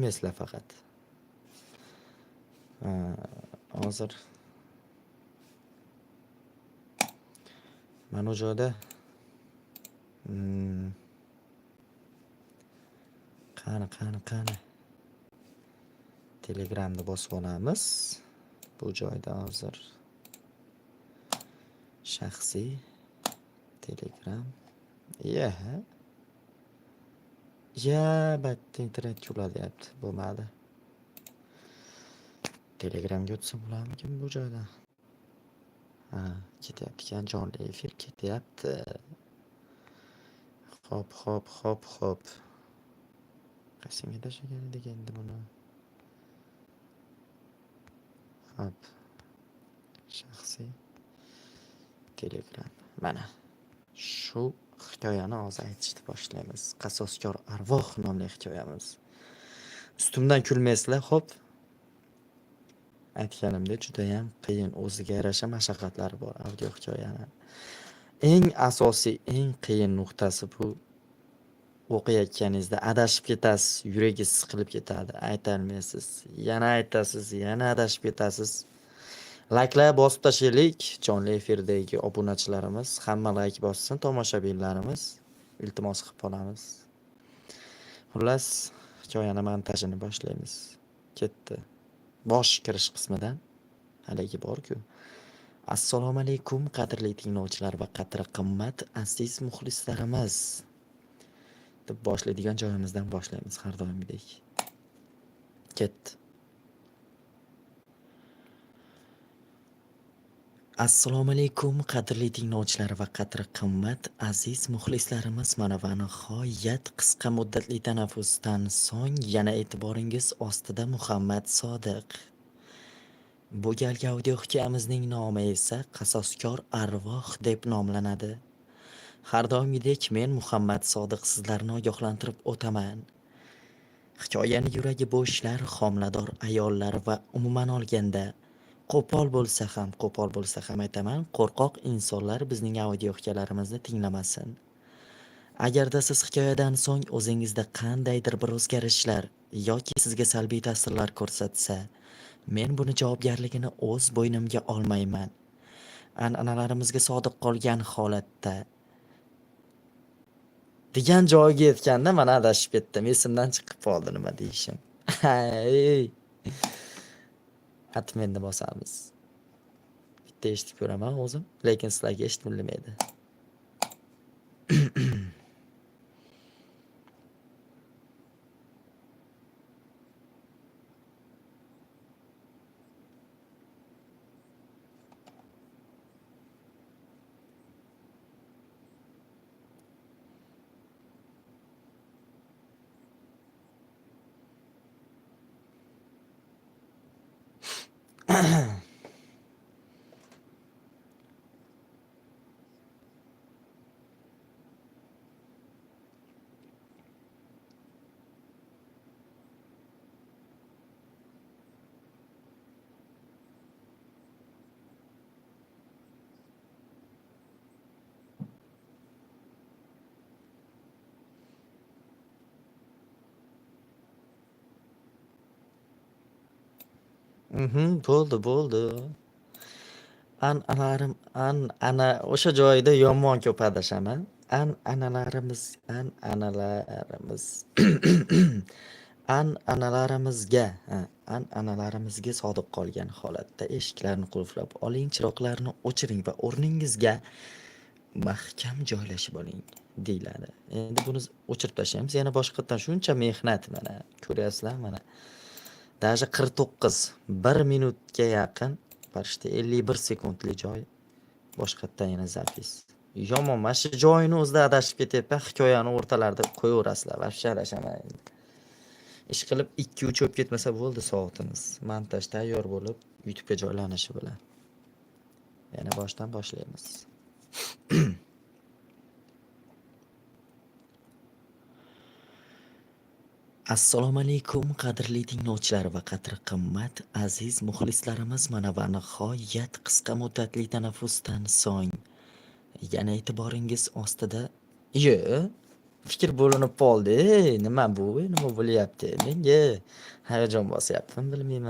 Kulmaysizlar faqat. Hozir mana u joyda qani, qani, qani. Telegramni bosib olamiz. Bu joyda hozir shaxsiy Telegram. Iya. Ya, bitta internetga uladyapti. Bo'lmadi. Telegramga o'tsam bo'larmikin bu joyda? Ha, ketyapti ekan, jonli efir ketyapti. Xo'p, xo'p, xo'p, xo'p. Qaysinga tashlagan edik endi buni? Xo'p. Shaxsiy Telegram. Mana shu hikoyani hozir aytishni boshlaymiz. Qasoskor arvoh nomli hikoyamiz. Ustimdan kulmaysizlar, xo'p? Aytganimdek, judayam qiyin, o'ziga yarasha mashaqqatlari bor audio hikoyani. Eng asosiy, eng qiyin nuqtasi bu o'qiyotganingizda adashib ketasiz, yuragingiz siqilib ketadi, aytolmaysiz. Yana aytasiz, yana adashib ketasiz. Layklar bosib tashlaylik jonli efirdagi obunachilarimiz, hamma layk bossin tomoshabinlarimiz. Iltimos qilib qolamiz. Xullas, hikoyani montajini boshlaymiz. Ketdi. Bosh kirish qismidan haligi bor-ku. Assalomu alaykum qadrli tinglovchilar va qadri qimmat aziz muxlislarimiz. Deb boshlaydigan joyimizdan boshlaymiz har doimgidek. Ketdi. Assalomu alaykum qadrli tinglovchilar va qadri qimmat aziz muxlislarimiz. Mana va nihoyat qisqa muddatli tanaffusdan so'ng yana e'tiboringiz ostida Muhammad Sodiq. Bu galgi audio hikoyamizning nomi esa Qasoskor arvoh deb nomlanadi. Har doimgidek men Muhammad Sodiq sizlarni ogohlantirib o'taman. Hikoyani yuragi bo'shlar, homilador ayollar va umuman olganda qo'pol bo'lsa ham aytaman, qo'rqoq insonlar bizning audio hikoyalarimizni tinglamasin. Agarda siz hikoyadan so'ng o'zingizda qandaydir bir o'zgarishlar yoki sizga salbiy ta'sirlar ko'rsatsa, men buni javobgarligini o'z bo'ynimga olmayman. An'analarimizga sodiq qolgan holatda degan joyga yetganda mana adashib ketdim. Esimdan chiqib qoldi nima deyishim. Hey. Atmenni bosamiz. Bitta eshitib ko'raman o'zim, lekin sizlarga eshitilmaydi. Bo'ldi, bo'ldi. An'analarim, an'ana o'sha joyda yomon ko'p adashaman. An'analarimiz, an'analarimiz an'analarimizga, ha, an'analarimizga sodiq qolgan holatda eshiklarni qulflab oling, chiroqlarni o'chiring va o'rningizga mahkam joylashib oling deyiladi. Endi buni o'chirib tashlaymiz. Yana boshqatdan shuncha mehnat mana ko'ryapsizlar mana. Даже 49 1 minutga yaqin, почти 51 sekundli joy boshqatdan yana zapis. Yomon, mana shu joyini o'zida adashib ketyapman, hikoyani o'rtalarida qo'yaverasizlar, вообще adashaman endi. Ish qilib 2-3 o'tib ketmasa bo'ldi soatimiz. Montaj tayyor bo'lib, YouTube'ga joylanishi bilan. Yana boshdan boshlaymiz. Assalomu alaykum qadrli tinglovchilar va qadri qimmat aziz muxlislarimiz. Mana va nihoyat qisqa muddatli tanaffusdan so'ng yana e'tiboringiz ostida. Ye, Fikr bo'linib qoldi. Ey, nima bu? Nima bo'lyapti? Menga hayajon bosyaptimi, bilmayman.